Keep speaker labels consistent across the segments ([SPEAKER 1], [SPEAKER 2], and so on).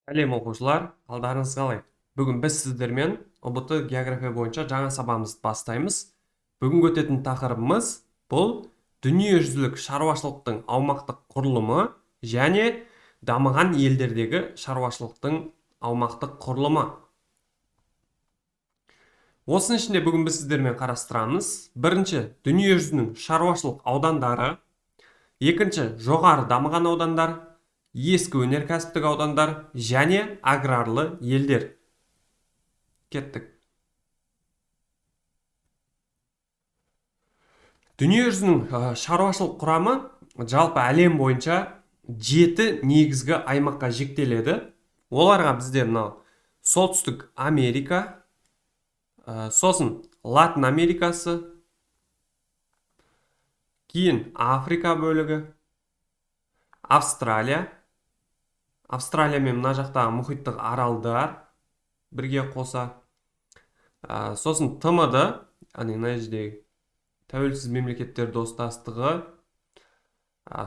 [SPEAKER 1] Сәлем, оқушылар, қалдарыңыз қалай? Бүгін біз сіздермен ҰБТ география бойынша жаңа сабағымызды бастаймыз. Бүгінгі өтетін тақырыбымыз бұл дүниежүзілік шаруашылықтың аумақтық құрылымы және дамыған елдердегі шаруашылықтың аумақтық құрылымы. Осының ішінде бүгін біз сіздермен қарастырамыз. Бірінші, дүниежүзінің шаруашылық аудандары. Екінші, жоғары дамыған аудандар, ескі өнеркәсіптік аудандар және аграрлы елдер. Кеттік. Дүниежүзінің шаруашылық құрамы жалпы әлем бойынша 7 негізгі аймаққа жіктеледі. Оларға бізде мынау Солтүстік Америка, сосын Латын Америкасы, кейін Африка бөлігі, Австралия, Австралия мен мына жақтағы мұхиттық аралдар бірге қоса, сосын ТМД, яғни мына жердегі Тәуелсіз Мемлекеттер Достастығы,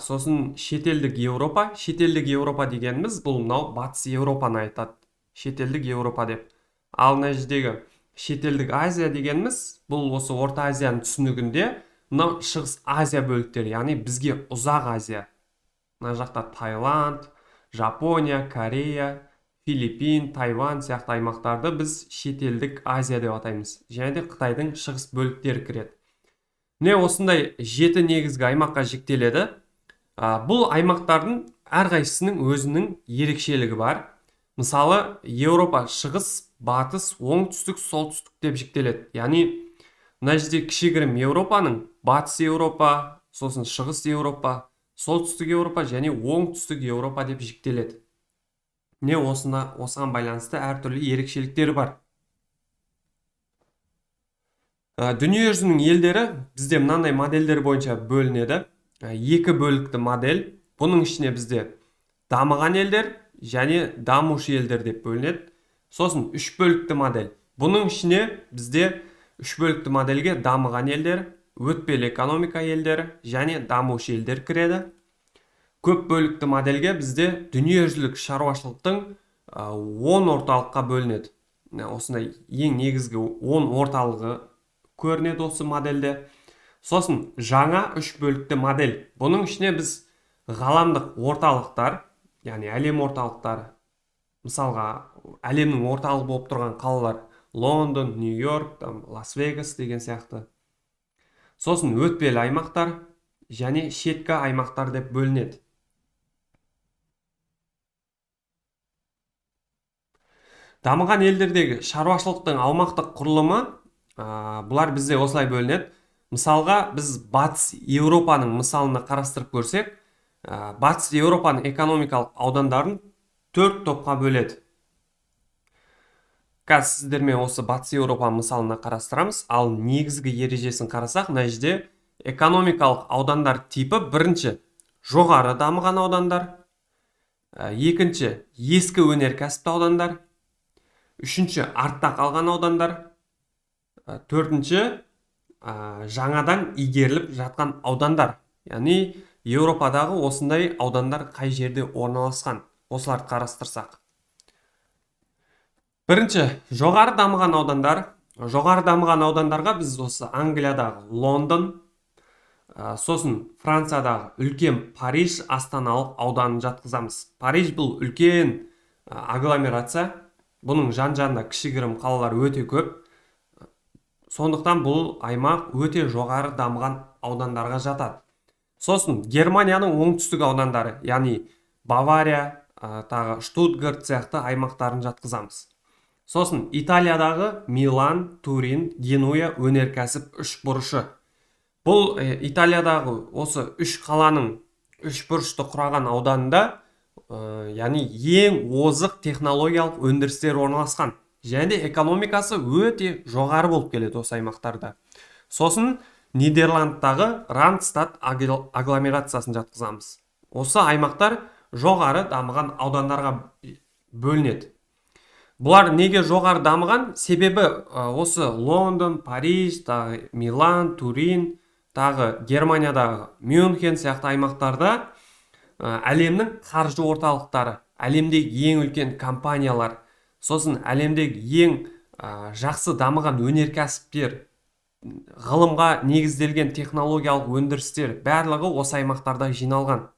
[SPEAKER 1] сосын шетелдік Еуропа. Шетелдік Еуропа дегеніміз бұл мынау Батыс Еуропаны айтады, шетелдік Еуропа деп. Ал мына жердегі шетелдік Азия дегеніміз бұл осы Орта Азияның түсінігінде мынау Шығыс Азия бөліктері, яғни бізге ұзақ Азия. Мына жақта Таиланд, Жапония, Корея, Филиппин, Тайвань сияқты аймақтарды біз шетелдік Азия деп атаймыз. Және де Қытайдың шығыс бөліктері кіреді. Міне осындай 7 негізгі аймаққа жіктеледі. Бұл аймақтардың әрқайсысының өзінің ерекшелігі бар. Мысалы, Еуропа шығыс, батыс, оңтүстік, солтүстік деп жіктеледі. Яғни мына жерде кішігірім Еуропаның батыс Еуропа, сосын шығыс Еуропа, солтүстік Еуропа және оңтүстік Еуропа деп жіктеледі. Міне осыған байланысты әртүрлі ерекшеліктері бар. Дүниежүзінің елдері бізде мынандай модельдер бойынша бөлінеді. Екі бөлікті модель. Бұның ішіне бізде дамыған елдер және дамушы елдер деп бөлінеді. Сосын үш бөлікті модель. Бұның ішіне бізде үш бөлікті модельге дамыған елдер, өтпелі экономика елдері және дамушы елдер кіреді. Көп бөлікті модельге бізде дүниежүзілік шаруашылықтың 10 орталыққа бөлінеді. Осындай ең негізгі 10 орталығы көрінеді осы модельде. Сосын жаңа үш бөлікті модель. Бұның ішіне біз ғаламдық орталықтар, яғни әлем орталықтары, мысалға әлемнің орталығы болып тұрған қалалар Лондон, Нью-Йорк, Лас-Вегас деген сияқты. Сосын өтпелі аймақтар және шеткі аймақтар деп бөлінеді. Дамыған елдердегі шаруашылықтың аумақтық құрылымы, бұлар бізде осылай бөлінеді. Мысалға, біз Батыс Еуропаның мысалына қарастырып көрсек, Батыс Еуропаның экономикалық аудандарын 4 топқа бөледі. Қазір сіздермен осы Батыс Еуропа мысалына қарастырамыз. Ал негізгі ережесін қарасақ, мына жерде экономикалық аудандар типі бірінші жоғары дамыған аудандар, екінші ескі өнеркәсіпті аудандар, үшінші артта қалған аудандар, төртінші жаңадан игеріліп жатқан аудандар. Яғни Еуропадағы осындай аудандар қай жерде орналасқан, осыларды қарастырсақ. Бірінші, жоғары дамыған аудандар. Жоғары дамыған аудандарға біз осы Англиядағы Лондон, сосын Франциядағы үлкен Париж астаналық ауданын жатқызамыз. Париж бұл үлкен агломерация. Бұның жан-жағында кішігірім қалалар өте көп. Сондықтан бұл аймақ өте жоғары дамыған аудандарға жатады. Сосын Германияның оңтүстік аудандары, яғни Бавария, тағы Штутгарт сияқты аймақтарын жатқызамыз. Сосын Италиядағы Милан, Турин, Генуя өнеркәсіп үш бұрышы. Бұл Италиядағы осы үш қаланың үш бұрышты құраған ауданында, яғни ең озық технологиялық өндірістер орналасқан. Және де экономикасы өте жоғары болып келеді осы аймақтарда. Сосын Нидерландтағы Рандстад агломерациясын жатқызамыз. Осы аймақтар жоғары дамыған аудандарға бөлінеді. Бұлар неге жоғары дамыған? Себебі осы Лондон, Париж, тағы Милан, Турин, тағы Германиядағы Мюнхен сияқты аймақтарда әлемнің қаржы орталықтары, әлемдегі ең үлкен компаниялар, сосын әлемдегі ең жақсы дамыған өнеркәсіптер, ғылымға негізделген технологиялық өндірістер барлығы осы аймақтарда жиналған.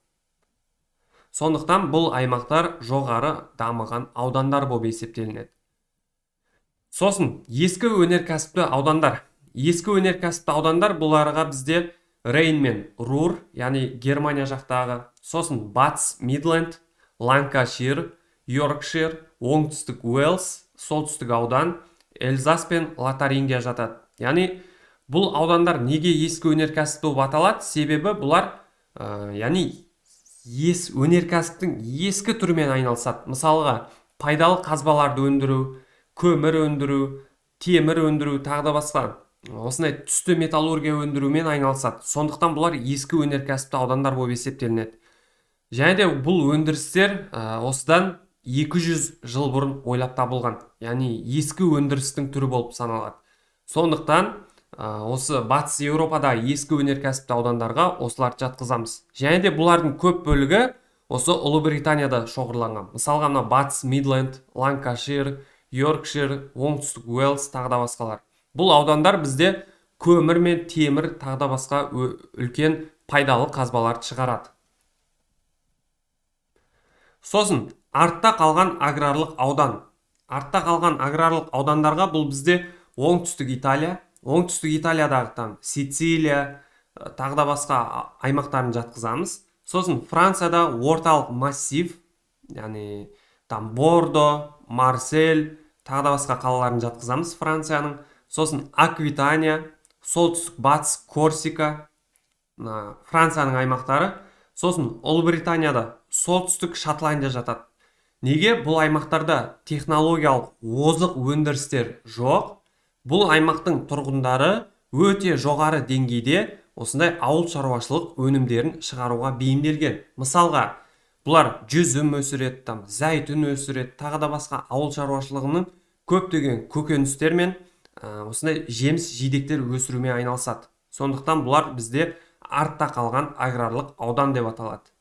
[SPEAKER 1] Сондықтан бұл аймақтар жоғары дамыған аудандар болып есептелінеді. Сосын ескі өнеркәсіпті аудандар. Ескі өнеркәсіпті аудандар бұларға бізде Рейн мен Рур, яғни Германия жақтағы, сосын Батыс Мидленд, Ланкашир, Йоркшир, Оңтүстік Уэльс, Солтүстік аудан, Эльзас пен Лотарингия жатады. Яғни бұл аудандар неге ескі өнеркәсіпті болып аталады? Себебі бұлар яғни өнеркәсіптің ескі түрімен айналысады. Мысалға, пайдалы қазбаларды өндіру, көмір өндіру, темір өндіру, тағы да басқа осындай түсті металлургия өндірумен айналысады. Сондықтан бұлар ескі өнеркәсіпті аудандар болып есептелінеді. Және де бұл өндірістер осыдан 200 жыл бұрын ойлап табылған, яғни ескі өндірістің түрі болып саналады. Сондықтан осы Батыс Еуропада ескі өнеркәсіпті аудандарға осыларды жатқызамыз. Және де бұлардың көп бөлігі осы Ұлыбританияда шоғырланған. Мысалға, мына Батыс Мидленд, Ланкашир, Йоркшир, Оңтүстік Уэльс, тағы да басқалар. Бұл аудандар бізде көмір мен темір, тағы да басқа үлкен пайдалы қазбаларды шығарады. Сосын артта қалған аграрлық аудан. Артта қалған аграрлық аудандарға бұл бізде Оңтүстік Италия, Оңтүстік Италиядағы там Сицилия, тағы да басқа аймақтарын жатқызамыз. Сосын Францияда орталық массив, яғни там Бордо, Марсель, тағы да басқа қалаларын жатқызамыз Францияның. Сосын Аквитания, солтүстік батыс Корсика, Францияның аймақтары. Сосын Ұлыбританияда солтүстік Шотландия жатады. Неге бұл аймақтарда технологиялық озық өндірістер жоқ? Бұл аймақтың тұрғындары өте жоғары деңгейде осындай ауыл шаруашылық өнімдерін шығаруға бейімделген. Мысалға, бұлар жүзім өсіреді, там зәйтүн өсіреді, тағы да басқа ауыл шаруашылығының көптеген көкөністер мен осындай жеміс жидектер өсірумен айналысады. Сондықтан бұлар бізде артта қалған аграрлық аудан деп аталады.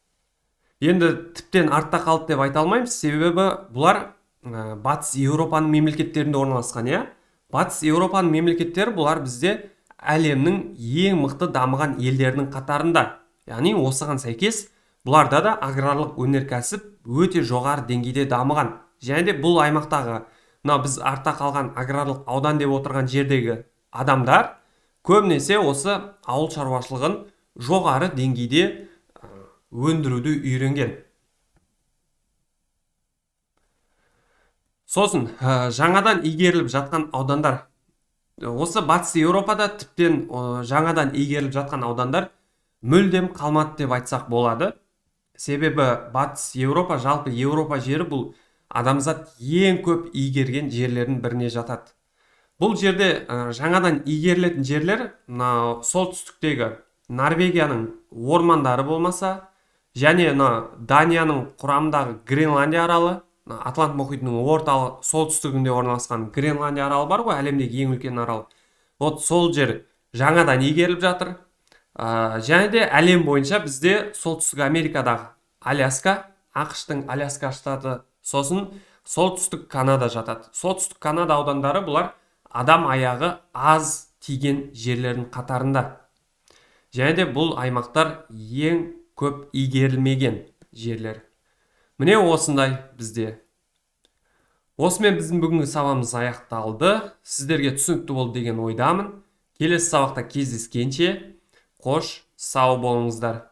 [SPEAKER 1] Енді тіптен артта қалды деп айта алмаймыз, себебі бұлар Батыс Еуропаның мемлекеттерінде орналасқан, иә? Батыс Еуропаның мемлекеттері бұлар бізде әлемнің ең мықты дамыған елдерінің қатарында. Яғни осыған сәйкес бұларда да аграрлық өнеркәсіп өте жоғары деңгейде дамыған. Және де бұл аймақтағы мына біз артта қалған аграрлық аудан деп отырған жердегі адамдар көбінесе осы ауыл шаруашылығын жоғары деңгейде өндіруді үйренген. Сосын жаңадан игеріліп жатқан аудандар. Осы Батыс Еуропада тіптен жаңадан игеріліп жатқан аудандар мүлдем қалмады деп айтсақ болады. Себебі Батыс Еуропа, жалпы Еуропа жері бұл адамзат ең көп игерген жерлердің біріне жатады. Бұл жерде жаңадан игерілетін жерлер мына солтүстіктегі Норвегияның ормандары болмаса, және мына Данияның құрамындағы Гренландия аралы, Атлант мұхитының орталық солтүстігінде орналасқан Гренландия аралы бар ғой, әлемдегі ең үлкен арал. Вот сол жер жаңадан игеріліп жатыр. Және де әлем бойынша бізде Солтүстік Америкадағы Аляска, АҚШ-тың Аляска штаты, сосын Солтүстік Канада жатады. Солтүстік Канада аудандары бұлар адам аяғы аз тиген жерлердің қатарында. Және де бұл аймақтар ең көп игерілмеген жерлер. Міне осындай бізде. Осымен біздің бүгінгі сабағымыз аяқталды. Сіздерге түсінікті болды деген ойдамын. Келесі сабақта кездескенше, қош, сау болыңыздар.